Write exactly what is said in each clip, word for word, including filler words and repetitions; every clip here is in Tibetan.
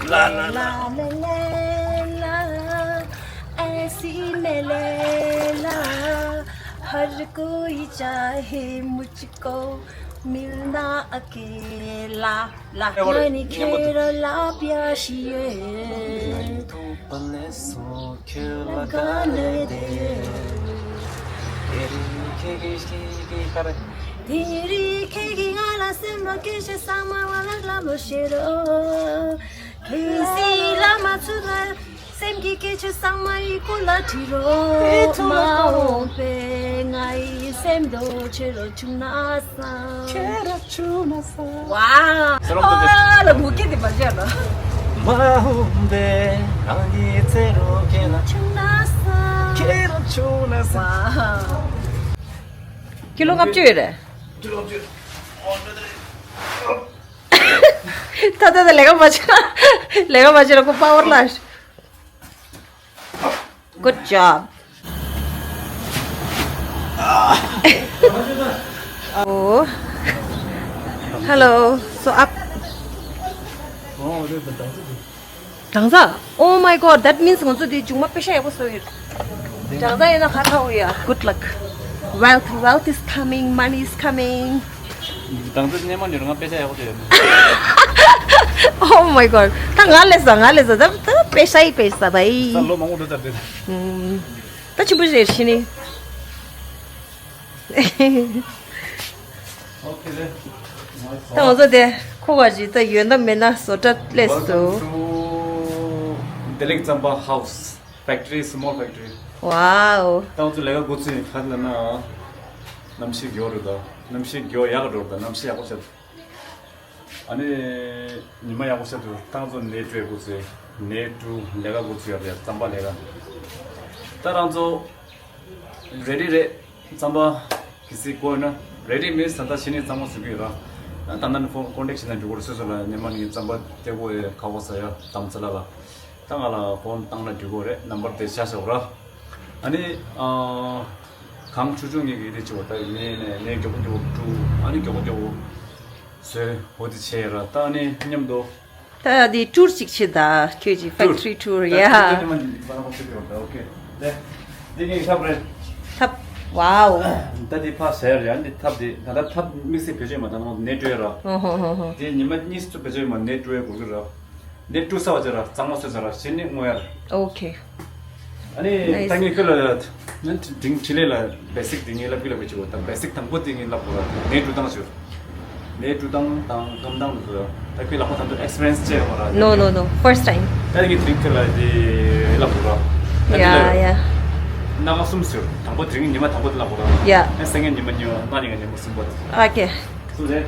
ला ला ला ला ला, ऐसी मैं लैला, हर कोई चाहे मुझको, मिलना अकेला। ला, ला, ला, ला, प्यासी है। तेरी ཁྱེད་ཀྱིས་ང་ལ་སེམས་ལ་སྐད་ཆ་ཚང་མ་ང་ལ་ལབ་ཤེས་རོགས། ཁྱེད་ཀྱིས་ལ་མ་ཚུད་ལ་སེམས་ཀྱི་སྐད་ཆ་ཚང་མ་ཡི་གུ་ལ་བྲིས་རོགས། མ་འོངས་པའི་ང་ཡི་སེམས་རྟོགས་བྱེད་རོགས་བྱུང་ན་བསམ། ཁྱེད་རང་བྱུང་ན་བསམ། ཝའོ། ཨ་ལ་མུ་གེ་དེ་མ་བྱས་ན། མ་འོངས་པའི་རང་གི་ཚེ་རོགས་ཁྱེད་རང་བྱུང་ན་བསམ། ཁྱེད་རང་བྱུང་ན་བསམ། ཝའོ། ཀི་ལོ་ལྔ་བཅུ་ཡོད་རེད། ད་ད་ད་ལས་ཀ་མ་བྱེད། ལས་ཀ་མ་བྱེད་ལ་ཁོ་པ་ཝར་ལ། Good job. Oh. Hello. So up. སྦྲང་ཚ། Oh my God, that means ང་ཚོ་འདི་མཇུག་མ་པེ་ཤ་ཡག་པོ་བཟོས་ཡོད། སྦྲང་ཚ་ཡིན་ན་ཁ་ཁ་འོ་ཡ། Good luck. Wealth, wealth is coming, money is coming. སྦྲང་ཚ་སྙེ་མ་ཉོ་ང་པེ་ཤ་ཡག་པོ་བཟོས་ཡོད། Oh my God, ད་ང་ལས་ས་ང་ལས་ས་ད་ད་པེ་ཤ་ཡི་པེ་ཤ་བའི། ད་ལོ་མང་པོ་འགྲོ་ཚར་དེ། ད་ཆེན་པོ་རེད་ཤི་ནི། ད་ང་ཚོ་དེ་ཁོ་བ་ཞིག་ད་ཡོད་ན་མེད་ན་བཟོ་གྲྭ་སླེབས་སོང་། Welcome to Delek Tsamba House Factory, small factory. Wow. ད་ང་ཚོ་ལས་ཀ་འགོ་ཚུགས་ཡིན། ག་རེ་ལབ་ན་གནམ་གཤིས་མགྱོགས་རེད། ད་གནམ་གཤིས་མགྱོགས་ཡག་འགྲོ་རེད། ད་གནམ་གཤིས་ཡག་པོ་ཆགས། ཨ་ནི་ཉི་མ་ཡག་པོ་ཆགས་འདུག་ད་ང་ཚོ་ནེ་ཊུ་འགོ་ཚུགས། ནེ་ཊུ་ལས་ཀ་འགོ་ཚུགས་ཡོད་རེད། རྩམ་པ་ལས་ཀ། ད་རང་ཚོ་རེ་ཌི་རེད། རྩམ་པ་གི་སི་གོ་ཡོད་ན་རེ་ཌི་མིན་ས་ད་ཤི་ནི་གཙང་མ་བཟོ་གི་ཡོད་ར། ད་ལྟ་ནི་ཕོན་ཀོན་ཊེག་བྱེད་ན་འགྲིག་གི་རེད། སོ་སོ་ལ་ཉི་མ་ནི་རྩམ་པ་སྟེར་དགོས་ཡོད། ཁ་བ་ས་ཡ་དམ་ཚ་ལ་ལ། ད་ང་ལ་ཕོན་བཏང་ན་འགྲིག་གི་རེད། ནམ་བར་དེ་ཤ་ཤ་འོ་ར། ཨ་ནི་ཨ་གངས་ཆུང་ཆུང་ངེད་ཀྱི་དེ་ཆེ་བ་ད་ནས་ནས་ནས་མགྱོགས་པོ་མགྱོགས་པོ་བཀྲུ། ཨ་ནི་མགྱོགས་པོ་མགྱོགས་པོ་བཟོས། འོ་དེ་བྱས་ར། ད་ཨ་ནི་མཉམ་དུ། ད་དེ་ཊུར་ཅིག་བྱེད་ད། ཁྱོད་ཀྱི་ཕེག་ཊི་རི་ཊུར་ཡ། ཨོ་ཁེ། ད་དེ་ཕ་ཟེར་ཡ་འདི་ཐབ་དེ་ད་ལྟ་ཐབ་དམིགས་བསལ་བེད་སྤྱོད་མ་བཏང་ན་ནེ་ཊུ་ཡ་ར། ཨོ་ཧོ་ཧོ་ཧོ། དེ་ཉི་མ་གཉིས་སུ་བེད་སྤྱོད་མ་ནེ་ཊུ་ཡ་དགོས་ཀྱི་ར། ནེ་ཊུ་ས་བ་ཅེ་ར་གཙང་མ་སོས་ས་ར་ཞེ་ནི་དངོས་ཡ་ར། ཨོ་ཁེ། ཨ་ནི་ད་ངས་ཁྱོད་ལ་ནི་དྲིང་ཆི་ལེ་ལ་བེ་སིག་དེ་ངས་ལབ་ཀྱི་ལབ་ཀྱི་བྱེད་དགོས། ད་བེ་སིག་དང་པོ་དེ་ངས་ལབ་དགོས་ར། ནེ་ཊུ་བཏང་ཞུ། ནེ་ཊུ་བཏང་དང་སྐམ་བཏང་ལ་ཟེར། ད་ཁྱོད་ལག་པ་ད་དུང་ཨེག་སི་པི་རི་ཡན་སི་བྱས་ཡོང་ར། No, no, no, first time. ད་ངས་དྲིང་ཁྱོད་ལ་དེ་ལབ་དགོས་ར། ད་ཡ་ཡ། སྣ་ཁ་གསུམ་ཟེར། དང་པོ་དེ་རིང་ཉི་མ་དང་པོ་དེ་ལབ་དགོས་ར། ཡ། ཨ་སང་ཉིན་ཉི་མ་གཉིས་པ། གནངས་ཉིན་ཉི་མ་གསུམ་པ། ཨོ་ཁེ། སུ་རེད།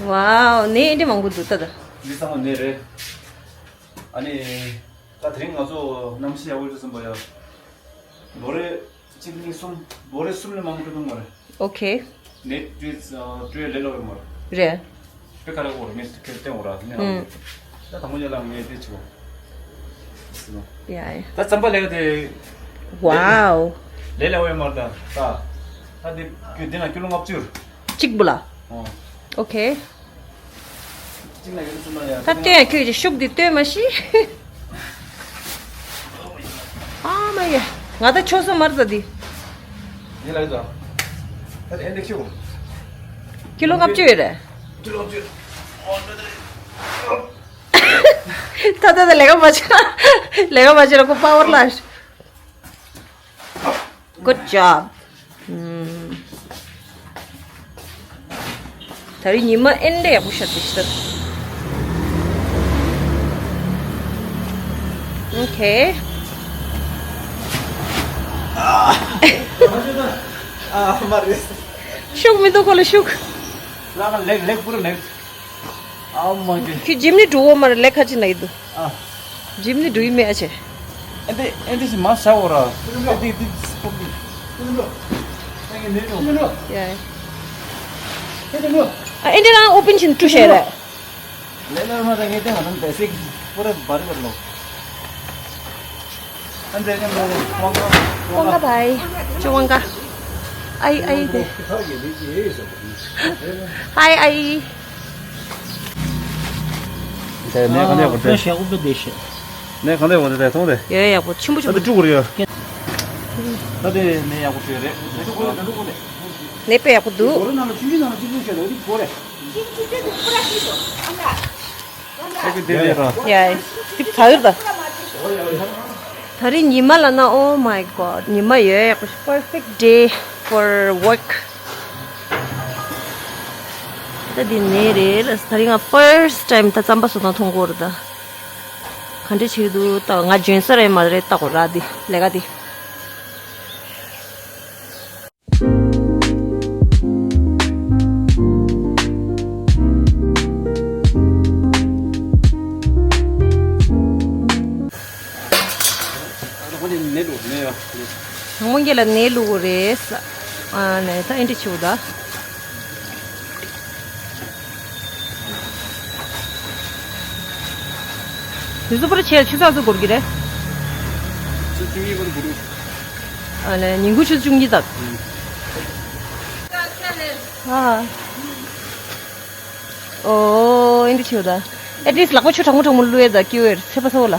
ཝའོ། ནེ་འདི་མང་པོ་འདུག་ད་ད། འདི་ཚང་མ་ནེ་རེད། ཨ་ནི། ད་དེ་རིང་ང་ཚོ་གནམ་གཤིས་ཡག་པོ་ཡོད་ཙམ་པ་ཡ། ལོ་རེ་གཅིག་གཉིས་གསུམ། ལོ་རེ་གསུམ་ལས་མང་པོ་འགྲོ་མ་རེད། ཨོ་ཁེ། ནེ་ཊུ་ཡ་སྤྲོད་ལས་སླ་པོ་མ་རེད། རེད། དཔེ་ཁ་ལག་པོ་རེད། ངས་ཁྱོད་བསྟན་འོ་ར་ནི་ཨང་། ད་དང་པོ་ཉལ་ལ་ངས་དེ་ཆུ་བ། ཡ་ཡ། ད་རྩམ་པ་ལས་ཀ་དེ། ཝའོ། ལས་སླ་པོ་ཡོད་མ་རེད་ད། ད་ད་དེ་ཁྱོད་དེ་ན་ཀི་ལོ་ལྔ་བཅུ། གཅིག་པུ་ལ། ཨོ། ཨོ་ཁེ། ད་སྟོན་ཡ་ཁྱོད་ཀྱི་ཤུགས་འདི་སྟོན་མ་ཤེས། ཨ་མ་ཡ། ང་ད་ཆོག་སོང་མར་ད་འདི། ཡིན་ལ་ཡིན་ད། ད་ཨེ་འདི་ཁྱོད། ཀི་ལོ་ལྔ་བཅུ་ཡོད་རེད། ཀི་ལོ་ལྔ་བཅུ། ད་ད་ད་ལས་ཀ་མ་བྱེད། ལས་ཀ་མ་བྱེད་ལ་ཁོ་པ་ཝར་ལ། Good job. ཨུམ། ད་རེས་ཉི་མ་ཨེ་འདྲ་ཡག་པོ་ཤར་ཏེ་ཤི་ད། ཨོ་ཁེ། ཨ་མ་རེད། ཤུགས་མི་འདུག་ཁོ་ལ་ཤུགས། ལག་ལེགས་ལེགས་པུ་ར་ལེགས། ཨ་མ་གི། ཁྱོད་ཇིམ་ནི་འགྲོ་འོ་མ་རེད། ལེགས་ཁ་ཅིག་ན་ཡི་འདུག་ཨ། ཇིམ་ནི་འགྲོ་ཡི་མེད་ཨ་ཆེ། ཨེ་འདི་ཨེ་འདི་ཞིག་མ་བྱ་འོ་ར། ཨེ་འདི་འདི་སྤོག་གི། ཡ། ཨ་ཨེ་འདི་རང་ཨོ་པན་ཕྱིན་བཀྲུ་བྱས་རེད། ལེ་ལེ་མ་ད་ངས་དེ་ང་ཚོ་བེ་སིག་པུ་ར་བར་བར་ལོ། ཨ་འདི་ནི་མོ་ཝང་ག་ཝང་ག་བྷའི། ཅོ་ཝང་ག་ཨའི་ཨའི་དེ། ཧའི་ཨའི། ཨེ་ནས་ག་ནས་ཡག་པོ་རེད། ཕྲེཤ་ཡག་པོ་འདུག་དེ་ཤེས། ནས་ག་ནས་ཡག་པོ་རེད་དེ་མཐོང་དེ། ཡོད་ཡག་པོ་ཆེན་པོ་ཆེན་ད་དེ་པོ། བཀྲུ་དགོས་རེད་ཡ། ད་དེ་ནས་ཡག་པོ་བྱོས་རེད། ནས་དཀྲུག་གོ་ནས་དཀྲུག་གོ་ནས། ནས་དཔེ་ཡག་པོ་འདུག་ཨོ་རེད་ནང་ལ་ཆུ་ཆུ་ནང་ལ་ཅི་ལུས་བྱས་ལ་ཨོ་དེ་གོ་རེད། ཨེ་ཀི་དེ་རེད་ར། ཡ་ཡ་དེ་ཚ་གི་རེད་ད། ད་རིང་ཉི་མ་ལ་ན། Oh my God, ཉི་མ་ཡོད་ཡག་པོ། Perfect day for work. ད་འདི་ནས་རེད་ལ། ད་རིང་ང་first time ད་རྩམ་པ་བཟོ་སྟངས་མཐོང་གི་ཡོད་རེད་ད། ག་འདྲ་བྱེད་ཀྱི་འདུག་ད་ང་འཇོན་ས་རེད་མ་རེད་ལྟ་དགོས་ར། འདི་ལས་ཀ་འདི། དང་པོ་ངེད་ལ་ནས་བླུགས་དགོས་རེད། ཨ་ནས་ད་ཨེ་འདྲ་བྱེད་དགོས་ད། དེ་ཚོ་པར་ཆེ་ཆུ་ཚགས་ཚོ་འགོར་གི་རེད། ཆུ་བཅུ་གཉིས་པར་འགོར། ཨ་ལས་ཉིན་གུང་ཆུ་བཅུ་གཉིས་དག་ཨ། ཨོ་ཨེ་འདྲ་བྱེད་དགོས་ད། At least ལག་པ་ཆུ་གྲང་མོ་གྲང་མོ་བླུགས་ཡས་ད་སྐྱིད་པོ་ཡོད་ཚེ་པ་ཚ་བོ་ལ།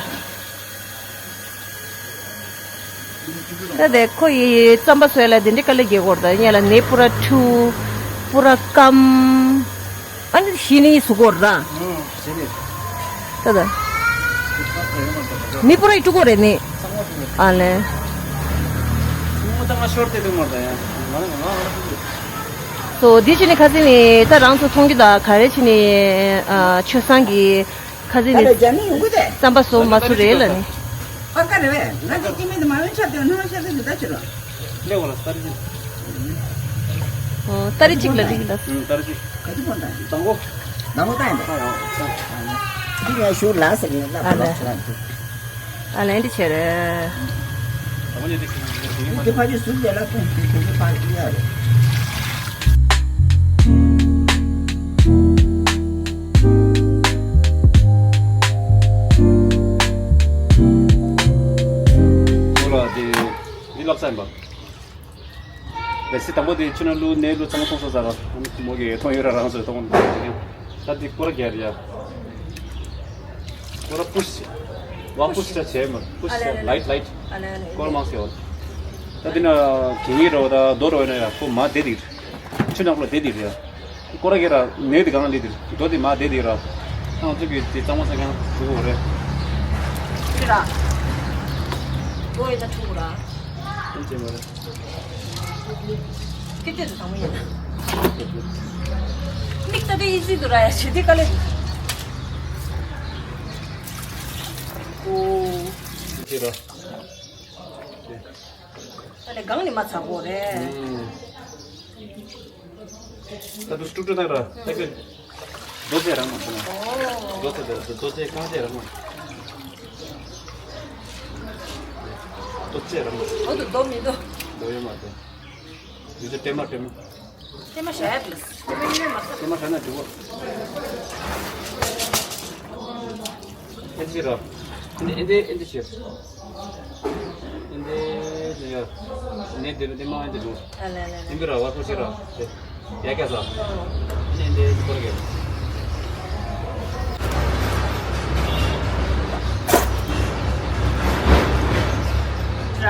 ད་དེ་ཁོ་ཡི་རྩམ་པ་བཟོས་ལ་དེ་འདྲའི་དཀའ་ལས་རྒྱག་གི་ཡོད་རེད་ད། ཡིན་ལ་ནས་པུ་ར་འཁྲུ། པུ་ར་སྐམ། ཨ་ནི་གཞི་ནས་བཟོ་གི་ཡོད་རེད་ད། ཨང་། བྱས་ནས། ད་ད། ནི་པུ་ར་ཡི་དཀྲུག་གི་ཡོད་རེད་ནི། ཨ་ལས། སོ་འདི་བྱས་ནས་ཁ་སང་ནས་ད་རང་ཚོ་མཐོང་རྒྱུ་ད་ག་རེ་བྱས་ནས་ཨ་ཆོས་བཟང་གི་ཁ་སང་ད་ནས་ལས་ཇ་ནི་ཡོང་གི་དེ། རྩམ་པ་བཟོ་མ་ཚུགས་རེད་ལ་ནི། ཨ་ཀ་རེད་བས། ང་ཚོ་སྐྱེ་དམན་དུ་མ་འོན་ཆ་དེ་ནང་ཤ་ཚ་ཞིག་ད་ཅི་རོ། ལེ་བ་ལ་སྟར་གྱི། ཨོ་སྟ་རེ་གཅིག་ལ་རིགས་ལ། ཨུམ་སྟར་གྱི། ག་ཅི་པོ་འདྲ། དང་པོ། དང་པོ་ད་ཡིན་པ། ཨ་ཨ་ཨ། འདི་ངས་ཞུ་ལ་ཟེར་ནས་ལབ་ཨ་ལ། ལབ་ཟེར་ལ་འདུག་ཨ་ལ་འདི་བྱས་རེད། དང་པོ་ཉིད་དེ་ཁྱེད་ཀྱི་ཁྱེད་ཀྱི་འདི་ཕ་ཅི་ཟུར་བསྡད་ལ་ཁོང་གི་ཁྱེད་ཀྱི་ཕ་ཡ་རེད། ཁོ་ལ་དེ་འདི་ལབ་ས་ཡིན་པ། རེ་སི་དང་པོ་དེ་ཆུ་ནང་བླུགས་ནས་བླུགས་ཚང་མ་མཐོང་སོང་ཟེར་ར། མོ་གིས་མཐོང་ཡོད་ར། རང་ཚོས་མཐོང་། ད་དེ་སྐོར་རྒྱག་རེད་ཡ། སྐོར་པུཤ། ཝ་པུཤ་ཆ་བྱས་མ་པུཤ་ཆ་ལའིཊ་ལའིཊ། སྐོར་མང་སེ་ཡོད། ད་དེ་ན་གད་སྙིགས་རོ་ད་རྡོ་རོ་ཡོད་ན་ཡ་ཁོ་མ་བསྡད་དེ། ཆུ་ནང་ལ་བསྡད་དེ་རེད་ཡ། སྐོར་ར་གེ་ར་ནས་དེ་གང་ལས་དེ་རྡོ་དེ་མ་བསྡད་དེ་ར། ང་ཚོ་གི་དེ་གཙང་མ་ས་ཀྱང་ཐུག་གོ་རེད། ཁྱི་ར། རྡོ་ཡོད་ན་ཐུག་གོ་ར། ཐུག་ཅེས་མ་རེད། ཁྱི་ལྟོས་དུ་དང་པོ་ཡིན། མིག་ལྟ་དེ་ཨི་ཟི་དུ་ར་ཡ་ཞེ་དེ་དཀའ་ལས། ཨོ། ཁྱི་ར། ད་ནི་གང་ནི་མ་ཚ་གོ་རེད། ཨུམ། ད་དུ་སྤྲུག་སྤྲུག་བཏང་ར། ད་གི་རྡོ་རྗེ་རང་མ་སོང་ན། རྡོ་རྗེ་རྡོ་རྗེ་རྐང་རྗེ་རང་མ། རྡོ་རྗེ་རང་མ། འོ་དུ་རྡོ་མི་འདུག་རྡོ་ཡོད་མ་རེད། རྡོ་རྗེ་སྲན་མ་སྲན་མ། སྲན་མ་བྱས་ཡ་དེ་ལ། སྲན་མ་ཡིན་ན་མ་ཟ། སྲན་མ་བྱས་ན་འགྲིག་གོ། ཨེ་འདི་ར། ཨེ་འདི་ཨེ་འདི་ཨེ་འདི་བྱས། ཨེ་འདི་ཡ། ནས་དེ་ནས་དེ་མ་ཨེ་འདི་འགྲོ། ཨ་ལེ་ལེ་ལེ། ཨེ་འདི་ར་བ་ཁོ་ཅི་ར། ཡ་ཀྱ་ས། ཨེ་འདི་སྐོར་གྱི། ར།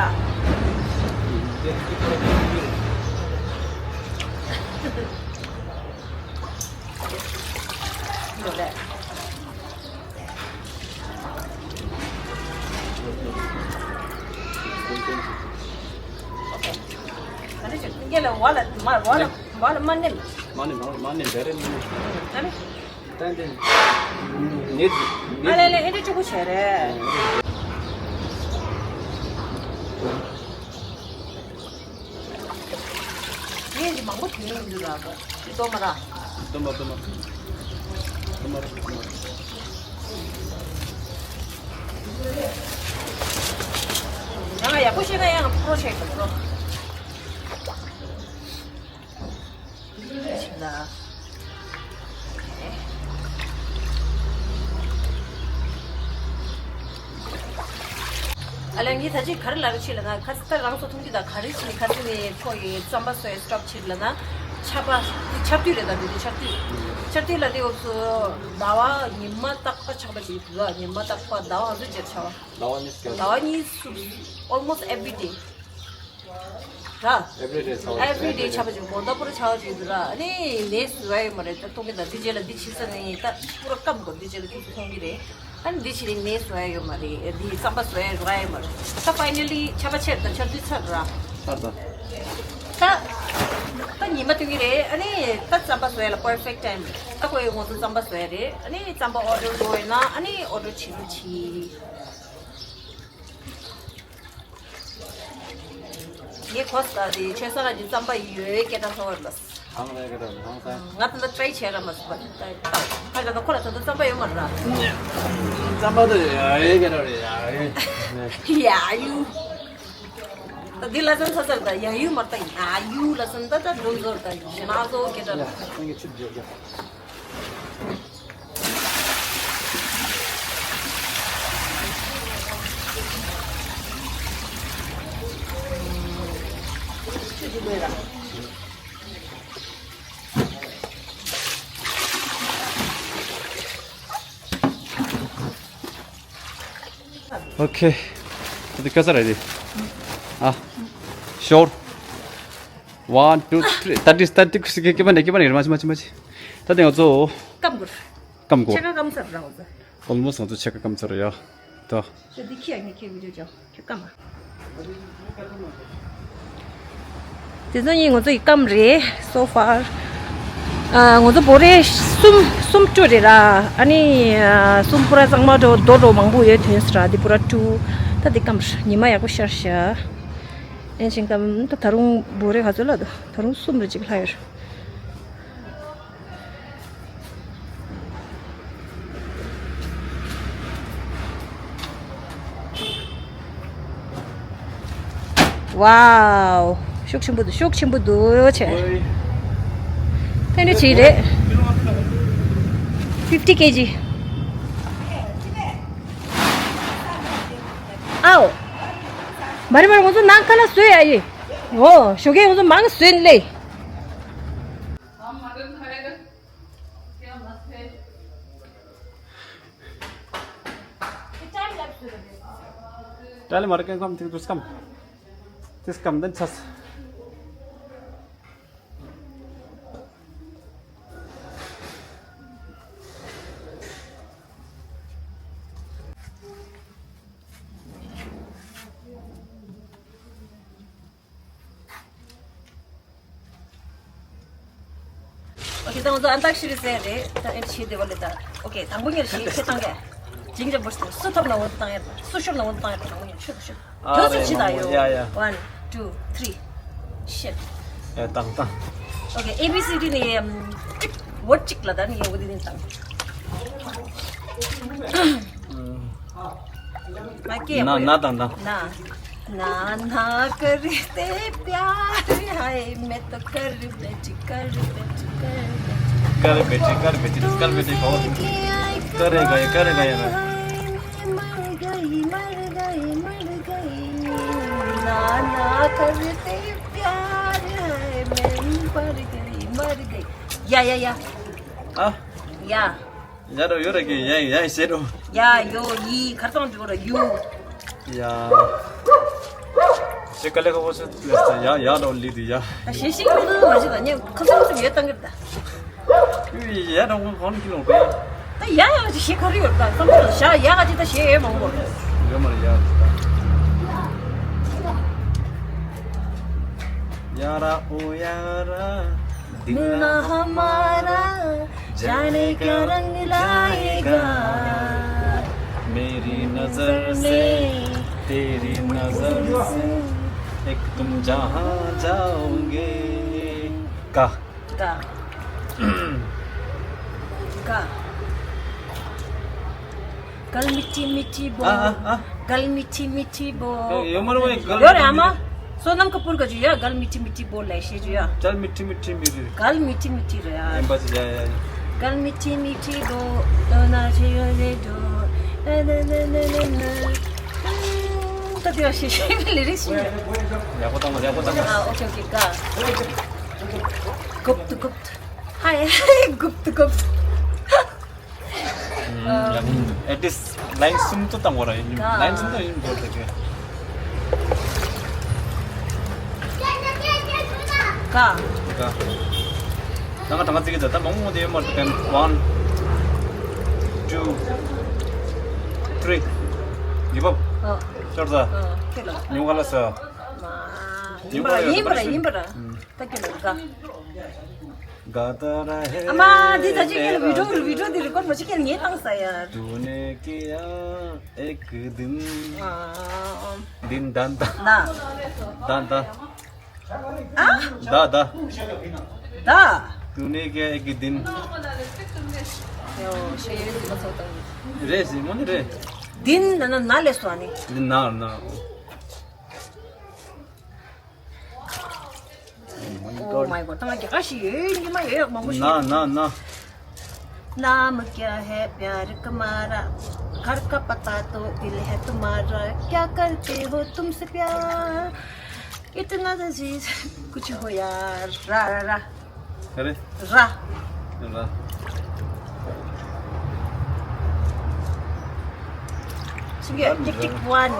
འགྲོ་ལེ། ཨ་ནི་ཅིག་སྐེ་ལ་བ་ལ་མ་བ་ལ་བ་ལ་མ་ནེམ། མ་ནེམ་མ་ནེམ་རེ་རེ་ནེམ། ཨ་ནི། ཏན་ཏན། ནེ་ནེ། ཨ་ལེ་ལེ་ཨེ་འདྲ་གཅིག་པུ་བྱས་རེད། ངས་འདི་མང་པོ་དུས་ཡུན་འདི་རག་གི་འདུག་ལྟོ་མ་རག་སྟོན་པ་སྟོན་པ། སྟོན་པ་རེད་སྟོན་པ་རེད། ཡང་ཡག་པོ་ཤེས་ན་ཡང་པོ་རོ་ཤེས་དགོས་རོ། ཞིག་ལ། ཨ་ལས་ངས་ད་ཅི་ག་རེ་ལབ་རེད་ཆེ་ལབ་ན། ཁ་ཚིག་ད་རང་ཚོ་མཐོང་རྒྱུ་ད་ག་རེ་ཆེ་ནས་ཁ་ཚིག་ནས་ཁོ་ཡི་རྩམ་པ་བཟོས་སི་ཊོབ་བྱེད་ལབ་ན། ཆར་པ། འདི་ཆར་དུས་རེད་ད། འདི་དུས་ཆར་དུས། ཆར་དུས་ལ་དེ་འོབ་སོ། ཟླ་བ་ཉི་མ་རྟག་པ་ཆགས་པ་ཅིག་འདུག་ཉི་མ་རྟག་པ་ཟླ་བ་ག་ཚོད་ཅིག་ཆགས་པ། ཟླ་བ་གཉིས་སྐྱོད། ཟླ་བ་གཉིས་སུ། Almost every day. ར། Every day ཆགས་པ། Every day ཆགས་པ་ཅིག་དགོང་དག་པོ་ར་ཆགས་པ་ཅིག་འདུག་ར། ཨ་ནི་ལས་བཟོ་ཡ་ཡོད་མ་རེད་ད། མཐོང་གི་ད། འདི་རྗེས་ལ་འདི་བྱེད་ས་ནི་ད་པུ་ར་སྐམ་དགོས། འདི་རྗེས་ལ་ཁྱོད་ཚོ་མཐོང་གི་རེད། ཨ་ནི་འདི་ཕྱིར་ནས་བཟོ་ཡ་ཡོད་མ་རེད། འདི་རྩམ་པ་བཟོ་ཡ་རོགས་ཡ་ཡོད་མ་རེད། ད་finally ཆར་པ་ཆེར་དང་ཆར་དུས་ཚར་ར། ཚར་དང་། ད་ད་ཉི་མ་སྟོན་གྱི་རེད། ཨ་ནི་ད་རྩམ་པ་བཟོ་ཡ་ལ་perfect time རེད། ད་ཁོ་ཡི་ངོ་ཚོ་རྩམ་པ་བཟོ་ཡ་རེད། ཨ་ནི་རྩམ་པ་order དགོས་ཡོད་ན་ཨ་ནི་order བྱེད་རོགས་གྱིས། ངས་གོ་ས་དེ་ཆོས་ས་ལ་ནི་རྩམ་པ་ཡོད་སྐད་གྲགས་ཚོར་བ་ལ། ཧང་ལས་ཀྱི་རེད། ཧང་སང་། ང་ད་ལྟ་try བྱས་ར་མ་སོང་བ། ད་ད་ཁ་ད་ཁོ་ལ་ད་ལྟ་རྩམ་པ་ཡོད་མ་རེད་ར། རྩམ་པ་དེ་ཡ་ཡོད་ཀྱི་རེད། ཡ་ཡོད། ཡ་ཡུ། ད་འདི་ལ་སོན་ས་ཚར་ད། ཡ་ཡུ་མ་རེད་ད། ཡ་ཡུ་ལ་སོན་ད། ད་འགྲོ་འཛོར་ད་ཞེ་ན་བཟོ་སྐད་གྲགས། ཡ་སང་གི་ཆུ་རྒྱག་རྒྱག Okay. ད་དེ་ཁ་ས་ར་དེ། ཨ། Sure. One, two, three. ད་དེ་ད་དེ་ཁུ་སི་ཀེ་ཀེ་མ་ནེ་ཀེ་མ་ནེ་མ་ཅི་མ་ཅི་མ་ཅི། ད་དེ་ང་ཚོ། སྐམ་གོ། སྐམ་གོ། ཕྱེད་ཀ་སྐམ་ཚར་ར་འོ་ཙ། Almost ང་ཚོ་ཕྱེད་ཀ་སྐམ་ཚར་ཡ། ད། ད་འདི་ཁྱི་ཡ་ངས་ཁྱི་བི་ཌིའོ་ཅོ་ཁྱི་སྐམ་མ། དེ་ཚོ་གཉིས་ང་ཚོ་ཡི་སྐམ་རེད། So far ཨ་ང་ཚོ་བོ་རེ་གསུམ་གསུམ་བཀྲུས་རེད་ར། ཨ་ནི་ཨ་གསུམ་པུ་ར་གཙང་མ་འགྲོ་རྡོ་འགྲོ་མང་པོ་ཡོད་དོན་སྲིད་ར། འདི་པུ་ར་བཀྲུས། ད་འདི་སྐམ་ར། ཉི་མ་ཡག་པོ་ཤར་ཤག་ཨེ་ཅིང་སྐམ། ད་ད་རུང་བོ་རེ་ག་ཚོད་ལ་འདུག་ད་རུང་གསུམ་རེ་ཅིག་ལྷག་ཡོད་ར། Wow. ཤུགས་ཆེན་པོ་འདུག་ཤུགས་ཆེན་པོ་འདུག་ཆེ། ཨོའི། ཏན་ཏན་ཅིག་རེད། fifty K G. ཨའོ། མ་རེད་མ་རེད། ང་ཚོ་ནང་ཁ་ལ་བཟོས་ཡ་ཡིན། ཨོ་ཞོགས་ཀས་ང་ཚོ་མང་བཟོས་ནས་ལས། टाइम मार के कम, ठीक, तो कम। तो कम, दिन छस। ཨོ་ཁེ། ད་ང་ཚོ་ཨན་ཏག་ཤི་རི་ཟེར་རེད། ད་ཨེ་ཤི་དེ་བ་ལེ་ད། ཨོ་ཁེ། དང་པོ་ཉེར་ཤི་ཁེ་བཏང་གེ། ཇིང་ཇ་འབོར་སུ་ཐོབ་ན་འོ་བཏང་ཡ། སུ་ཤོར་ན་འོ་བཏང་ཡ། དང་པོ་ཉེར་ཤི་ཤི། ཨ་དོ་སུ་རེད་ཤི་ད་མོ། ཡོ། ཡ་ཡ། One, two, three. Shit. ཡ་བཏང་བཏང་། ཨོ་ཁེ། A B C D ནི་ཡ་གཅིག་ཝར་གཅིག་ལ་ད་ནི་ཡ་འོ་དེ་ནི་བཏང་། ཨུམ། ང་སྐད་ཡག་པོ་ཡོད། ན་ན་དང་དང་། ན། ना ना करते प्यार, हाय मैं तो कर बैठी, कर बैठी, कर बैठी। कर बेटी, कर बेटी, कर बेटी, कौन करेगा ये, करेगा ये ना। हाय मैं मर गई, मर गई, मर गई। ना ना करते प्यार, हाय मैं मर गई, मर गई। या, या, या। हाँ? या। यार, यो रखे, या, या, इसे दो। या, यो, ई, खत्म जो रहा, यू। या। से कले को वो से, या, या, लो, ली दी, या। ད་ཞེ་ཤིང་མི་འདུག་མ་བྱེད་ད། ངས་ཁ་སང་ཙམ་ཡོད་བཏང་གི་རེད་ད། ཡ་རང་ཁོང་ཁོང་ཁྱི་ལོང་པས། ད་ཡ་ཡ་ཅི་ཞེ་ག་རེ་ཡོད་ད། བསམ་བློ་ལ་བཞག་ཡ་ག་ཅི་ད་ཞེ་ཡོད་མང་པོ་རེད། ཡོད་མ་རེད་ཡ། यारा ओ यारा, दिल ना हमारा, जाने क्या रंग लाएगा। मेरी नजर से, तेरी नजर से, एक तुम जहां जाओगे। का। का। का। गल मिठी मिठी बोल। आ, आ, आ। गल मिठी मिठी बोल। यो मरो भाई, गल यो रे मिठी आमा। मिठी। सोनम कपूर का जो या, गल मिठी मिठी बोल है, शे जो या। चल मिठी मिठी मेरी। गल मिठी मिठी रे यार। एम्बस या, या, या। गल मिठी मिठी बोल, तो ना चाहिए रे जो। ना, ना, ना। हम्म, तो तेरा शे, शे में लिरिक्स सुन। या, को तंग, या, को तंग। हाँ, ओके, ओके, का। Gupta, Gupta. Hi, Gupta, Gupta. At least line གསུམ་དུ་བཏང་བ་ར་ཡིན། line གསུམ་དུ་ཡིན་དགོས་ད་གི། ག་ག་ད་ང་ད་ང་ཙི་གི་ད་ད་མང་མོ་དེ་མར་ད་གན། One, two, three. Give up. ཤོར་ད། ཉུང་ག་ལ་ས། ཡིན་པ་ར་ཡིན་པ་ར་ཡིན་པ་ར། ད་ཁྱེད་ལ་དགའ། དགའ་ད་ར་ཧེ། ཨ་མ་འདི་ད་ཅི་ཁྱེད་ལ་བི་ཌིའོ་བི་ཌིའོ་འདི་རི་ཀོཌ་མ་བྱེད་ཁྱེད་ངས་བཏང་ས་ཡ། ཏུ་ནེ་ཀེ་ཡ་ཨེ་ཀི་དིན། དིན་དན་ད། ན། དན་ད། ཨ། ད་ད། ད། ཏུ་ནེ་ཀེ་ཡ་ཨེ་ཀི་དིན། ཡོ་ཤེས་ཡོད་ཟི་མ་ཚོ་ད། རེད་ཟི་མོ་ནི་རེད། དིན་ན་ན་ན་ལས་སོ་ནི། དིན་ན་ན། Oh my god, ད་ང་རྒྱ་གར་ཞིག་ཡོད་ཉི་མ་ཡོད་མང་པོ་ཞིག་ན་ན་ན། नाम क्या है प्यार तुम्हारा, घर का पता तो दिल है तुम्हारा, क्या करते हो तुमसे प्यार, इतना तो जी कुछ हो यार, रा रा रा। अरे। रा। रा। ཤེས་ཀྱི་ཡོད། ཊིག་ཊིག་ཝན།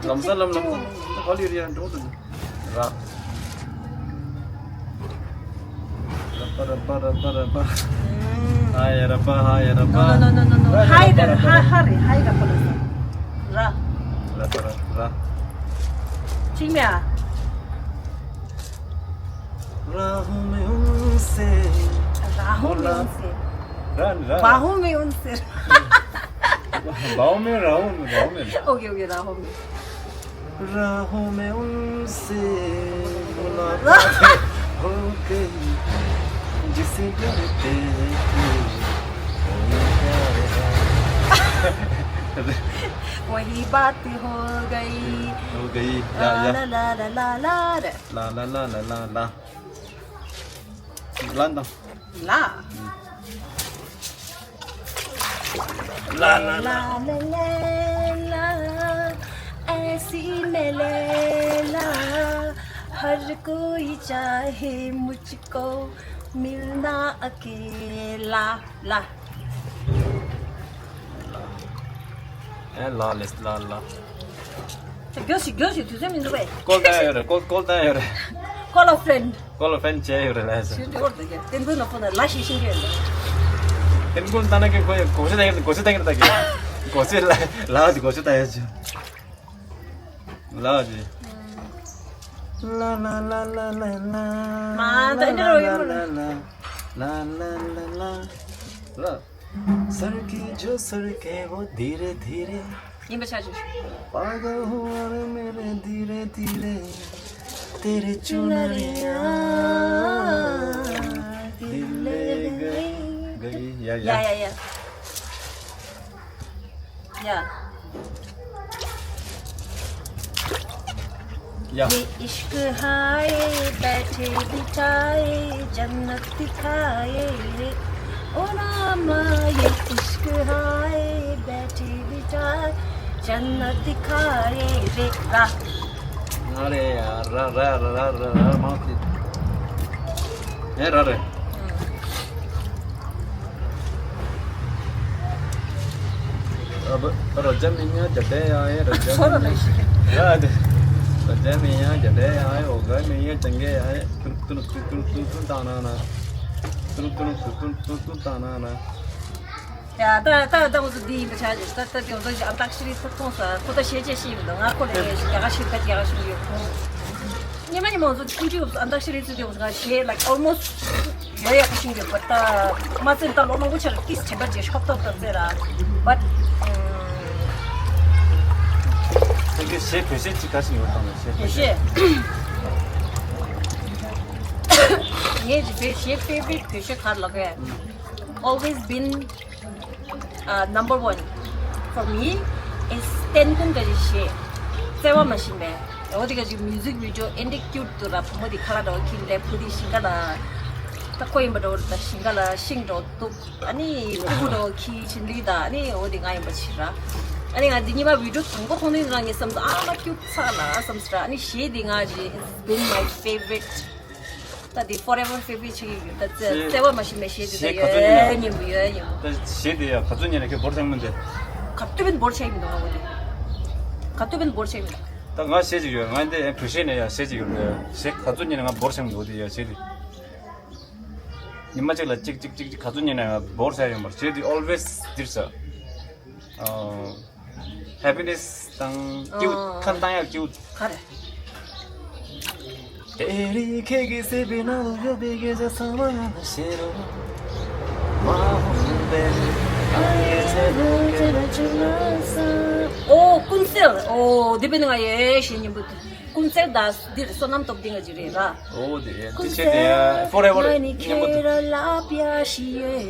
ལམ་སང་ལམ་ལམ་སང་ཧོ་ལི་རི་ཡང་འགྲོ་འདུག་ར། ར་པ་ར་པ་ར་པ་ར་པ། ཧ་ཡ་ར་པ་ཧ་ཡ་ར་པ། No, no, no, no, no, no. ཧ་ཡ་ར་པ་ར་པ། ཧ་རེ་ཧ་ཡ་ར་པ་ར་པ། ར། ར་པ་ར་ར། ཤེས་མེད་ཨ། राहों में उनसे राहों में उनसे राहों में उनसे बाहों में राहों में बाहों में OK, OK, राहों में। राहों में उनसे मुलाकात हो गई, जिसे डरते थे, वही प्यार है। वही बात हो गई। हो गई। या, या। ला, ला, ला, ला, ला, ला। ला, ला, ला, ला, ला, ला। ལ་འདང་། ལ། ལ་ལ་ལ། ལ་ལ་ལ། ऐसी मैं लैला, हर कोई चाहे मुझको मिलना अकेला। ལ། ཨེ་ལ་ལེས་ལ་ལ། ད་མགྱོགས་ཤིག་མགྱོགས་ཤིག་དུས་ཚོད་མི་འདུག་པས། ཀོལ་བཏང་ཡོད་རེད། ཀོལ་ཀོལ་བཏང་ཡོད་རེད། Call a friend. ཀོལ་ཨ་ཕྲེན་ཌི་བྱས་ཡོད་རེད་ལ་ཟེར། ཞུ་འདི་ཧོར་ད་གྱ་ཏན་ཀུན་ལ་ཕོ་ན་ལ་ཞིག་ཤིང་གི་ཡོད་རེད། ཏན་ཀུན་ལྟ་ན་ཀྱི་ཁོ་ཡི་གོ་ཤེས་ད་ཡོད་གོ་ཤེས་ད་ཡོད་ད་གྱ་གོ་ཤེས་ལ་ལ་ཟེར་གོ་ཤེས་ད་ཡོད་ཅི་ལ་ཟེར། ལ་ལ་ལ་ལ་ལ། མ་ད་འདི་རོ་ཡོད་མ་རེད། ལ་ལ་ལ་ལ་ལ། ལ། सर की जो सर के वो धीरे धीरे ཡིན་པ་ཆ་ཆུ། पागल हुआ रे मेरे धीरे धीरे तेरी चुनरिया दिल ले गई। गई। या, या। या, या, या। या। ये इश्क हाय बैठे बिठाए जन्नत दिखाए रे। ओ रामा ये इश्क हाय बैठे बिठाए जन्नत दिखाए रे। रा। अरे यार, रा, रा, रा, रा, रा, रा, माफ कीजिए। ए, रा, रे। हम्म। अब रोजा मियाँ जडे आए, रोजा छोड़ो मियाँ। नहीं। याद। रोजा मियाँ जडे आए, होगा मियाँ चंगे आए। तुन, तुन, तुन, ताना ना। तुन, तुन, तुन, ताना ना। ཡ། ད་ད་ད་ང་ཚོ་འདི་ཡིན་པ་ཆགས་ཀྱི། ད་ད་དེ་ང་ཚོ་ཨན་ཏག་ཤི་རི་ཚོ་མཐོང་ས། ཁོ་ད་ཤེས་བྱས་ཤེས་ཡིན་ད། ང་ཁོ་ལ་ཡ་ཞིག་རྒྱ་གར་ཤེས་ད་རྒྱ་གར་ཤེས་ཡོད་ཁོ། ཉི་མ་ཉི་མ་ང་ཚོ་ཀུན་གྱི་ཨན་ཏག་ཤི་རི་ཚོ་དེ་ང་ཚོ་ང་ཤེས་like almost ཡོད་ཡག་ཤིང་ཡོད་པ། ད་མ་ཚད་ད་ལོ་མང་པོ་ཆར་ཏིས་དྲན་པ་རྗེས་ཤོབ་ཐོབ་ཐབས་ཚེ་ར། But ཁྱེད་ཀྱི་གཞས་བོད་གཞས་ཅིག་ག་ཞིག་ཡོད་དམ། གཞས་བོད་གཞས། ངའི་གཞས་favorite བོད་གཞས་ག་རེ་ལབ་ཀྱི། Always been uh, number one for me is ཏན་ཀུན་གྱི་གཞས། བརྩེ་བ་མ་ཞིམ་པས། འོ་དེ་ག་ཅིག་music video ཨེ་འདྲ་cute དུ་ར། བུ་མོ་དེ་ཁ་ལག་འདྲ་བོ་ཁྱེར་ལས་བུ་དེ་ཞིང་ཁ་ལ། ད་ཁོ་ཡིན་པ་འདྲ་བོ་རེད། ད་ཞིང་ཁ་ལ་ཤིང་འདྲ་བོ་གཏུབ། ཨ་ནི་ཕྲུ་གུ་འདྲ་བོ་ཁྱེར་ཕྱིན་ལི་ད། ཨ་ནི་འོ་དེ་ང་ཡིན་པ་ཕྱིར་ར། ཨ་ནི་ང་དེ་གཉིས་པ་video དང་པོ་མཐོང་དུས་རང་ངས་བསམ་སོང་། ཨ་མ་cute ཚ་ལ་བསམ་སོང་ར། ཨ་ནི་གཞས་དེ་ང་ཅི་it's been my favorite ད་འདི་forever favorite་ཅིག་ཡིན། ད་བརྩེ་བ་མ་ཤི་མེད་གཞས་འདི་ད་ཡོད་ཉན་པོ་ཡོད་ཉན་པོ། ད་གཞས་འདི་ཡ་ག་ཚོད་ཉན་ན་ཁྱོད་འབོར་ཆགས་མི་འདུག་ག་དུས་བན་འབོར་ཆགས་མི་འདུག་ང་འོ་དེ་ག་དུས་བན་འབོར་ཆགས་མི་འདུག་ད་ང་གཞས་ཅིག་ཡོད། ང་འདི་བོད་གཞས་ནས་ཡ་གཞས་ཅིག་ཡོད་རེད། གཞས་ག་ཚོད་ཉན་ན་ང་འབོར་ཆགས་མི་འདུག་འོ་དེ་ཡ་གཞས་འདི། ཉི་མ་གཅིག་ལ་གཅིག་གཅིག་གཅིག་གཅིག་ག་ཚོད་ཉན་ན་ཡང་འབོར་ཆགས་ཡོང་བར་བྱེད་དུས་always འདིར་ཟ། ཨ། happiness་དང་སྐྱིད་པོ། ཨ། ཁ་བཏང་ཡག་སྐྱིད་པོ། ག་རེ། དེ་རིང་ཁྱེད་ཀྱི་སྲིད་པའི་ནང་དུ་ཡོད་པའི་སྐད་ཆ་ཚང་མ་ང་ལ་བཤད་རོགས། མ་འོངས་པའི་ང་ཡི་ཚེ་ལོ་ཁྱེད་ལ་བྱུང་ན་བསམ། ཨོ་ཀུན་གསལ། ཨོ་དེ་བས་ང་ཡི་ཞེས་སྙན་པོ་དེ། ཀུན་གསལ་དང་འདིར་བསོད་ནམས་སྟོབས་ལྡན་གྱི་རེད་ར། ཨོ་དེ་ཡ་ཀུན་དེ་བྱས་དེ་ཡ་གསལ་forever་ང་ནི་མཉམ་པོ་ཁྱེད་དེ། ར་ལབ་ཡ་ཞིག་ཡོད།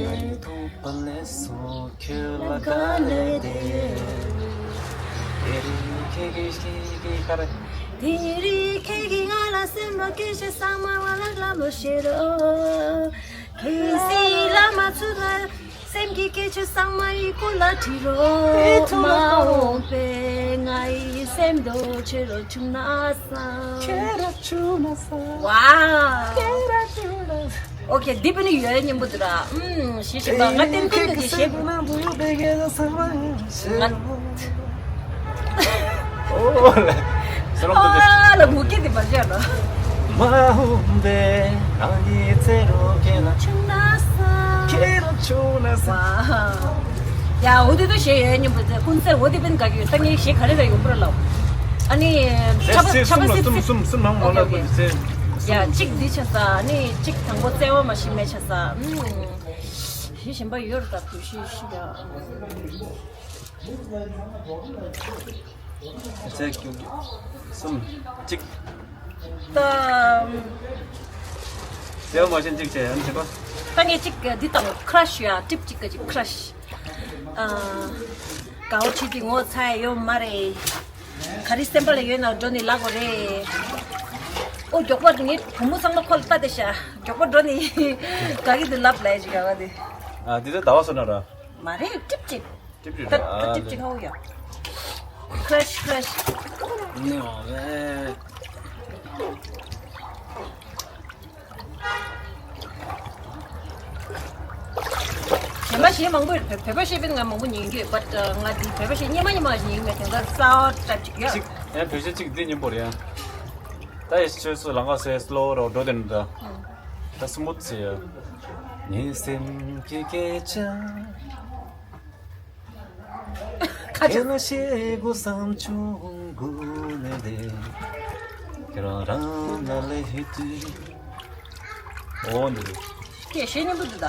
ང་ཡི་ཐོག་པ་ལས་སོ་ཁྱོད་ལ་དཀའ་ལས་དེ། དེ་རིང་ཁྱེད་ཀྱིས་ཤེས་ཀྱི་ཁར། དེ་རིང་ཁྱེད་ཀྱིས་ང་ལ་སེམས་ལ་སྐད་ཆ་ཚང་མ་ང་ལ་ལབ་ལོ་ཤེས་རོགས། ཁྱེད་སྲིད་ལ་མ་ཚུད་ལ། སེམས་ཀྱི་སྐད་ཆ་ཚང་མ་ཡི་གུ་ལ་བྲིས་རོགས། མ་འོངས་པའི་ང་ཡི་སེམས་རྟོགས་ཁྱེད་རང་བྱུང་ན་བསམ། ཁྱེད་རང་བྱུང་ན་བསམ། ཝའོ། ཁྱེད་རང་བྱུང་ན་བསམ། ཨོ་ཁེ། འདི་བས་ནི་ཡོད་སྙན་པོ་འདུག་ར། ཨུམ། ཞེས་བྱས་པ་ང་ཏན་ཏན་ཏན་ཏན་ཞེས། ང་། ཨོ་ལ། ས་རོགས་འདུག་སྟེ། ཨ་ལ་མུ་གེ་དེ་མ་བྱས་ལ། མ་འོངས་པའི་རང་གི་ཚེ་རོགས་ཁྱེད་ལ་བྱུང་ན་བསམ། ཁྱེད་རང་བྱུང་ན་བསམ། ཝ། ཡ་འོ་དེ་ཚོ་ཞེས་ཡོད་སྙན་པོ་དེ་ཀུན་གསལ་འོ་དེ་བས་ནི་ག་གི་ཡོད། ད་ངས་ཞེས་ག་རེ་རེ་ཡོང་པོ་ར་ལ། ཨ་ནི་ཚེ་ཚེ་ཆ་པ་གསུམ་ལ་ཆ་པ་གསུམ་གསུམ་གསུམ་མང་མང་ལ། ཨོ་ཁེ། ཨོ་ཁེ། ཚེ་གསུམ། ཡ་གཅིག་འདི་ཆ་ས། ཨ་ནི་གཅིག་དང་པོ་བརྩེ་བ་མ་ཤི་མེད་ཆ་ས། ཨུམ། ཞེས་གཞན་པ་ཡོད་ར། ད་བོད་གཞས་ཤི་ཡ། ཚེ་གཅིག་གསུམ་གཅིག་ད། བརྩེ་བ་མ་ཤི་གཅིག་བྱས་ཡང་བྱེད་པ། ད་ངས་གཅིག་འདི་དང་ཁྲ་ཤི་ཡ་ཀྲིབ་གཅིག་ག་གཅིག་ཁྲ་ཤི། ཨ། དགའ་བོ་ཆེ་དེ་ངོ་ཚ་ཡ་ཡོད་མ་རེད། ག་རེ་སེམས་པ་ལ་ཡོད་ན་འགྲོ་ནས་ལབ་དགོས་རེད། ཨོ་མགྱོགས་པ་དེ་ངའི་བུ་མོ་ཚང་མ་ཁོ་ལ་ལྟ་དེ་ཤ། མགྱོགས་པ་འགྲོ་ནས་ག་གི་དེ་ལབ་ལ་ཡ་ཅིག་ག་བ་དེ། ཨ་འདི་ད་ཟླ་བ་སོ་ན་ར། མ་རེད་ཀྲིབ་ཅིག་ཀྲིབ་ཀྲིབ་ད་རེད། ད་ཨ་ཀྲིབ་ཅིག་ཧ་གོ་ཡ། ཁྲ་ཤི་ཁྲ་ཤི། ནེ་ཝ་ཝེ། གཞན་པ་གཞས་མང་པོ་ཡོད་རེད། བོད་པ་གཞས་དཔེ་ང་མང་པོ་ཉན་གྱི་ཡོད། བཊ་ང་འདི་བོད་པ་གཞས་རྙིང་མ་རྙིང་མ་ཞིག་ཉན་གྱི་མེད། དེང་སང་གསར་པ་ཏའིབ་ཅིག་ཡོད། གཅིག་ཡང་བོད་གཞས་གཅིག་འདི་སྙན་པོ་རེད་ཡ། ད་ཡ་ཆོས་སུ་ལང་ག་སེ་སི་ལོ་རོ་འགྲོ་དེ་འདྲ། ད་སི་མུ་ཐི་ཡ། ངའི་སེམས་ཀྱི་སྐད་ཆ། ཁ་ཁྱེད་ལ་བཤད་དགོས་བསམ་བྱུང་དགུ་ནས་དེ། ཁྱེད་རང་རང་ལ་ལས་ཧི་ཏུ། འོ་འདི་རེད། ཁྱེད་གཞས་སྙན་པོ་འདུག་ད།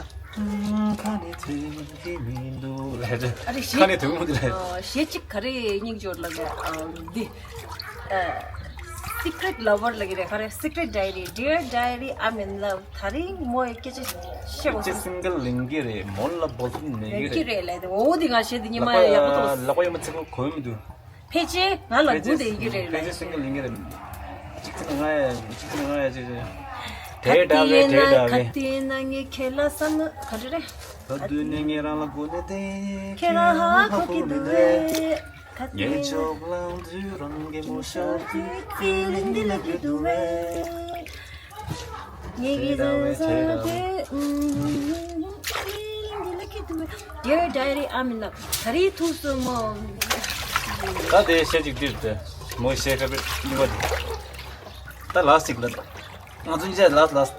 ཁ་ནས་ཐོས་ཀྱི་མི་འདུག་ལས་རེད། ཨ་རེ་གཞས། ཁ་ནས་ཐོས་མོ་འདི་ལས། ཨ་གཞས་གཅིག་ག་རེ་སྙིང་རྗེ་པོ་ལབ་ཀྱི་ཨ་འདི། ཨ། Secret Lover ལབ་ཀྱི་རེད། ག་རེ། Secret Diary, Dear Diary, I'm in love. ད་རིང་མོ་ཡི་སྐད་ཆ་བཤད་དགོས་སྐད་ཆ་སིང་གལ་ལིང་གི་རེད། མོ་ལ་བོ་སུན་མེད་གི་རེད། རེད་ལས་དེ། འོ་དེ་ང་བཤད་དེ་ཉི་མ་ཡག་པོ་འདུག་ལག་པ་ཡོད་མ་ཚིག་པོ་གོ་མི་འདུག་ཕལ་ཆེར་ང་ལ་དགུ་དེ་ཡི་གི་རེད་ཕལ་ཆེར་ལས་སིང་གལ་ལིང་གི་རེད། གཅིག་ཚེ་ང་ཡ་གཅིག་ཚེ་ང་ཡ་གཅིག་ཚེ། དེ་འདྲ་བས་དེ་འདྲ་བས། ག་དུས་ན་ངས་ཁྱེད་ལ་བསམ་ན་ག་རེ་རེད། ག་དུས་ནས་ངས་རང་ལ་དགོས་ནས་བསྡད། ཁྱེད་རང་ཧ་གོ་གི་འདུག་གས། ངས་ཕྱོགས་གླང་དུས་རང་གི་མོ་ཤར་དུས་ཕི་ལིང་འདི་ལ་གི་འདུག་བས། ངས་གི་དེ་ཟ་དེ་ཕི་ལིང་འདི་ལ་གི་འདུག་བས། Dear Diary, I'm in love. ད་རེས་ཐུག་སོང་མོ། ད་དེ་བཤད་ཅིག་འདིར་དེ་མོ་བཤད་ཁ་པའི་ཉི་མ་དེ། ད་ལ་སིག་ལ་ང་ཚོ་གཉིས་ཆ་ལ་ལ་སིག་ལགས།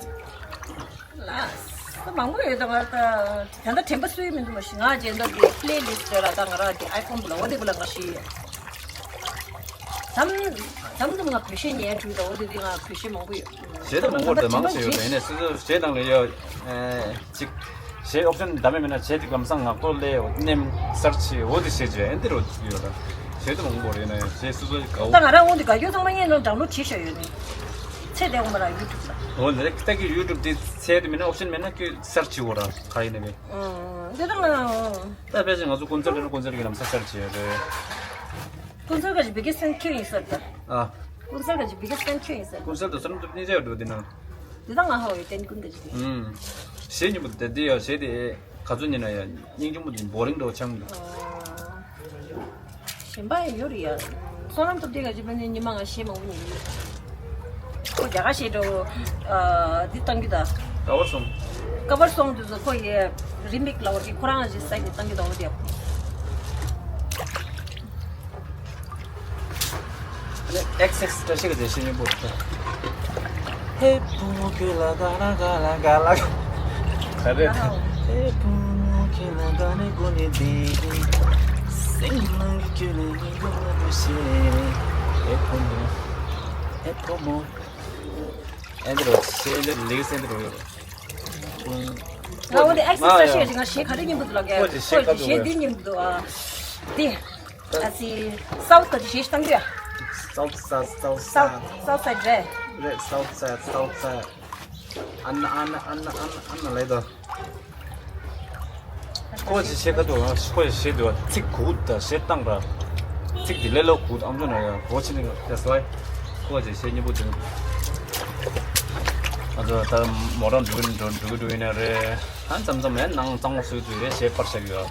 ད་མང་པོ་ཡོད་ད། ང་ད་ད་ལྟ་དྲན་པ་སུ་ཡིན་མི་འདུག་མ་གཞི་ང་རྗེས་འདོགས་ཀྱི་པི་ལེ་ལིསི་ཊི་ར་ད་ང་རང་གི་ཨའི་ཕོན་བུ་ལ་འོ་དེ་བུ་ལ་ང་ཤི་ཡོད། དམ་དམ་དུ་ང་བོད་གཞས་ཉན་འགྲོ་ད་འོ་དེ་དེ་ང་བོད་གཞས་མང་པོ་ཡོད། གཞས་ད་མང་པོ་རེད་མང་ཆེ་ཡོད་ད་ཡིན་ནས་སོ་སོ་གཞས་ནང་ལ་ཡོད། ཨེ་ཅིག་གཞས་ཨོབ་ཤན་འདྲ་མིན་མིན་ན་གཞས་དེ་ལམ་སང་ངག་ཐོག་ལས་ནེམ་སར་ཆི་འོ་དེ་གཞས་བརྗོད་ཨེ་འདི་རུ་ཡོད་ད། གཞས་ད་མང་པོ་རེད་ན་གཞས་སོ་སོ་གའོ། ད་ང་རང་འོ་དེ་ག་ཡོད་ཚང་མ་ངས་ནོ་ཌའུན་ལོཌ་བྱེད་ཤ་ཡོད་ནི། ཚེ་འདས་འོང་མ་ར་ཡུ་ཊུབ་ལ། འོ་ལེ་ད་གི་ཡུ་ཊུབ་དེ་ཚད་དེ་མིན་ན་ཨོབ་ཤན་མེད་ན་ཁྱོད་སར་ཆི་འོ་ར་ག་ཡིན་ནི་བས། ཨང་། དེ་རང་ལ། ད་ཕལ་ཆེར་ང་ཚོ་ཀུན་གསལ་རེད་ན་ཀུན་གསལ་གྱི་ལམ་སང་སར་ཆི་ཡོད་རེད། ཀུན་གསལ་ག་ཅི་བི་གེ་སི་ཕེན་ཁྱོད་ཡིན་ཟེར་ད། ཨ། ཀུན་གསལ་ག་ཅི་བི་གེ་སི་ཕེན་ཁྱོད་ཡིན་ཟེར་ད། ཀུན་གསལ་དུ་སོ་ནམ་དུ་གཉིས་ཆ་ཡོད་འགྲོ་དེ་ན། དེ་ད་ང་ཧ་བའི་ཏན་ཀུན་ག་ཅི་དེ། ཨུམ། གཞས་ཉིན་མོ་དེ་དེ་ཡ་གཞས་དེ་ག་ཚོད་ཉན་ན་ཡ་སྙིང་རྗེ་མོ་དེ་བོ་རིང་འགྲོ་ཆང་འདུག་ཨ། གཞན་པ་ཡང་ཡོད་རེད་ཡ། བསོད་ནམས་སྟོབས་ལྡན་ག་ཅི་བས་ནི་ཉི་མ་ང་གཞས་མང་པོ་ཉན་གི་ཡོད། ཁོ་རྒྱ་གར་ཤེས་འགྲོ། ཨ་འདི་བཏང་གི་ད། ཀ་བར་སོང་། ཀ་བར་སོང་དུས་སུ་ཁོ་ཡི་རི་མིག་ལ་བར་གི་ཁོ་རང་ཞིག་སའི་ནས་བཏང་གི་ད་འོ་དེ། ཨེག་སི་ཨེག་སི་བཀྲ་ཤིས་ཀྱི་རྗེས་ཤེས་སྙིང་པོ། ཧེ་བུ་མོ་ཁྱོད་ལ་ག་ལ་ག་ལ་ག་ལ། ག་རེད། ཧེ་བུ་མོ་ཁྱོད་ལ་ག་ནས་གོ་ནས་བསྡད། སེམས་ནང་གི་ཁྱོད་ལ་ཉིན་གུང་ལ་འདུ་ཤེས། ཧེ་བུ་མོ། ཧེ་བུ་མོ། ཨེ་འདི་རོ་ཤེས་ལེགས་ལེགས་ཨེ་འདི་རོ། ང་འོ་དེ་ཨེག་སི་ཨེག་སི་བཀྲ་ཤིས་ཀྱི་རྗེས་ང་ཞེས་ག་རེ་སྙིང་པོ་འདུག་ལ་གས། ཁོ་ཅི་ཞེས་ག་འདུག་ཞེས་འདི་སྙིང་པོ་འདུག་ཨ། དེ། ཨ་སི། སའུ་ཐི་ག་ཅི་ཞེས་བཏང་གི་ཡ། སའུ་ཐི་སའུ་ཐི་སའུ་ཐི་སའུ་ཐི། སའུ་ཐི་སའུ་ཐི་སའིད་རེད། རེད། སའུ་ཐི་སའིད་སའུ་ཐི་སའིད། ཨ་ན་ཨ་ན་ཨ་ན་ཨ་ན་ཨ་ན་ལས་དོ། ཁོ་ཅི་ཞེས་ག་འདུག་ཁོ་ཅི་ཞེས་འདུག་ཚིག་གུག་དང་ཞེས་བཏང་ར། ཚིག་འདི་ལས་ལོ་གུག་ཨམ་ཅོག་ན་ཡ་གོ་ཕྱི་ནི་ཡ་སི་ལའི། ཁོ་ཅི་ཞེས་སྙིང་པོ་འདུག་ང་ཚོ་ད་མོ་རང་འགྲོ་གི་འགྲོ་འགྲོ་གི་འགྲོ་ཡིན་ན་རེད། ཨ་མཚམས་མཚམས་ཡང་ནང་གཙང་མ་བཟོས་དུས་རེ་ཞེས་པར་བྱ་གི་ཡོད།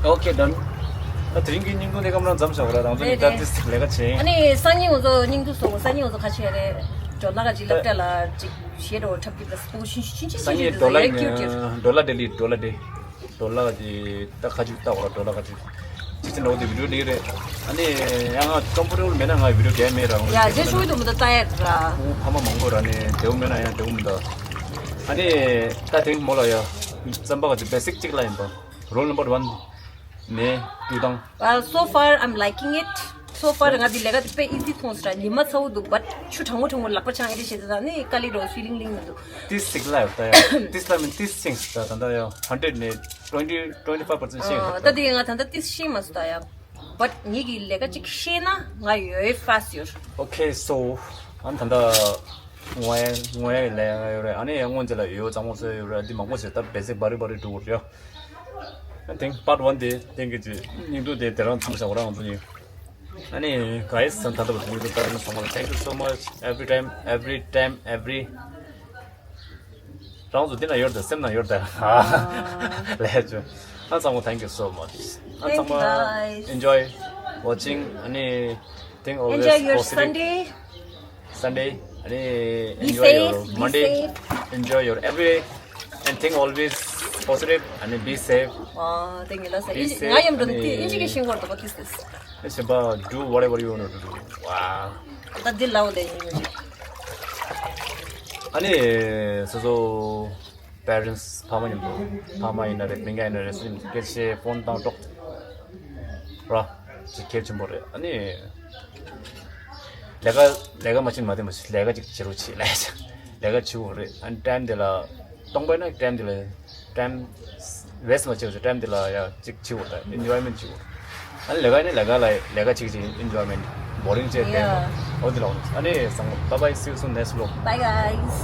Okay, done. ད་དེ་རིང་གི་སྙིང་སྡུག་དེ་སྐམ་རང་མཚམས་བཞག་ར་རང་ཚོ་ནི་ད་ཏིས་ལས་ཀ་བྱེད། ཨ་ནི་སང་ཉིན་ང་ཚོ་སྙིང་སྡུག་སོང་སང་ཉིན་ང་ཚོ་ཁ་ཆེ་རེད། ཇོ་ནག་ག་ཅིག་ལབ་སྟེ་ལ་ཅིག་ཞེས་འགྲོ་འཁྲབ་ཀྱི་ད་སྤུ་གུ་ཤིན་ཤིན་ཤིན་སང་ཉིན་ཤིན་ཌོ་ལར་ཡིན་ཀྱུ་ཊི་ཡོད། ཌོ་ལར་ཌེ་ལི་ཌོ་ལར་ཌེ། ཌོ་ལར་ག་ཅིག་ད་ཁ་ཅིག་ལྟ་བ་ཌོ་ལར་ག་ཅིག་ཅི་ཅི་ནོ་དེ་བི་ཌིའོ་ལེགས་རེད། ཨ་ནི་ཡང་ང་ཀམ་ཕོར་ཊེ་བལ་མེད་ན་ང་བི་ཌིའོ་རྒྱག་མེད་རང་། ཡ་རྗེས་ཤུལ་དུ་མི་འདུག་ལྟ་ཡག་ར། ཕ་མ་མང་པོ་ར་ནི་དེའུ་མེད་ན་ཡང་དེའུ་མི་འདུག་ཨ་ནི་ད་དེང་མོ་ལ་ཡ་རྩམ་པ་ག་ཅིག་བེ་སིག་ཅིག་ལ་ཡིན་པ། རོལ་ནམ་བར་ཝན་ནས་ཏུ་དང་། Well, so far I'm liking it. So far ང་འདི་ལས་ཀ་དེ་དཔེ་ཨི་ཛི་མཐོང་སོང་ར། ཉི་མ་ཚ་བོ་འདུག་བཊ་ཆུ་གྲང་མོ་གྲང་མོ་ལག་པ་འཆང་ཨེ་རེད་བྱེད་ཙང་ནི་དཀའ་ལས་འགྲོ་ཧྥི་ལིང་ལིང་མི་འདུག་ཏིས་སིག་ལ་ཡོད་ད་ཡ། ཏིས་ལ་མིན་ཏིས་ཤིང་ད་ད་ད་ཡ་ཧན་ཌེ་རེཌ་ནས་ཊུ་ཝེན་ཊི་ཊུ་ཝེན་ཊི་ཕའིབ་པར་སེན་ཊི་ཤིང་ད། ད་དེ་ང་ད་ད་ཏིས་ཤིང་མ་སོང་ད་ཡ། བཊ་ངེད་ཀྱི་ལས་ཀ་ཅིག་ཤེས་ན་ང་ཡོད་ཧྥ་སི་ཡོད། Okay, so ཨ་ད་ད་ངོ་ཡ་ངོ་ཡ་ལས་ཡོད་རེད། ཨ་ནི་སྔོན་ཅི་ལ་ཡོད་གཙང་མོ་བཟོས་ཡོད་རེད། འདི་མང་པོ་ཞིག་ད་བེ་སིག་བ་རི་བ་རི་འགྲོ་གི་རེད། ཨ་ཐེང་པར་ཊི་ཝན་དེ་ཐེང་གི་ཅི་སྙིང་སྡུག་དེ་དེ་རང་མཚམས་བཞག་རང་འདུག་ཡིན། ཨ་ནི་ག་ཡི་སང་ད་ལྟ་བར་དུ་མི་འདུག་ད་རང་སོང་བ་thank you so much every time, every time, every. རང་ཚོ་འདི་ན་ཡོད་ད་སེམས་ན་ཡོད་ད། ལས་ཅོ། ཨ་ཚང་མ་thank you so much. ཨ་ཚང་མ་enjoy watching. ཨ་ནི་think always positive. Enjoy your Sunday. Sunday. ཨ་ནི་enjoy your Monday. Enjoy your every day. And think always positive. ཨ་ནི་be safe. ཨ་ཐེང་ཡུ་ལ་སི་ང་ཡོད་འགྲོ་ནི་ཨིན་ཇི་གི་ཤིང་བར་དུ་བ་ཏིས་ཏིས། ཨེ་ཤེས་པ། Do whatever you want to do. Wow. ད་འདི་ལའོ་དེ་ཡིན་མི་ཤེས། ཨ་ནི་སོ་སོ་པེ་རེན་ཊི་ཕ་མ་མཉམ་དུ་ཕ་མ་ཡིན་ན་རེད་སྤུན་ཀྱག་ཡིན་ན་རེད་སུ་ཡིན་སྐད་ཆ་ཕོན་བཏང་རོགས་ར་ཅིག་གལ་ཆེན་པོ་རེད། ཨ་ནི་ལས་ཀ་ལས་ཀ་མ་བྱེད་མ་བསྡད་མ་བྱེད་ལས་ཀ་ཅིག་བྱེད་རོགས་བྱེད་ལས་ལས་ཀ་བྱེད་དགོས་རེད། ཨ་ནི་ཊའིམ་དེ་ལ་སྟོང་པ་ཡིན་ན་ཊའིམ་དེ་ལ་ཊའིམ་ཝེ་སི་མ་བྱེད་པ་བྱེད། ཊའིམ་དེ་ལ་ཡ་ཅིག་བྱེད་དགོས་ད་ཨེན་ཇོའི་མེན་ཊི་བྱེད་དགོས། ཨ་ནི་ལས་ཀ་ནི་ལས་ཀ་ལ་ལས་ཀ་བྱེད་ཀྱི་ཨེན་ཇོའི་མེན་ཊི་བོ་རིང་བྱས་ཏེ་ཡ་འོ་དེ་ལ་ཨ་ནི་བཟང་པོ། Bye bye, see you soon, next vlog. Bye guys.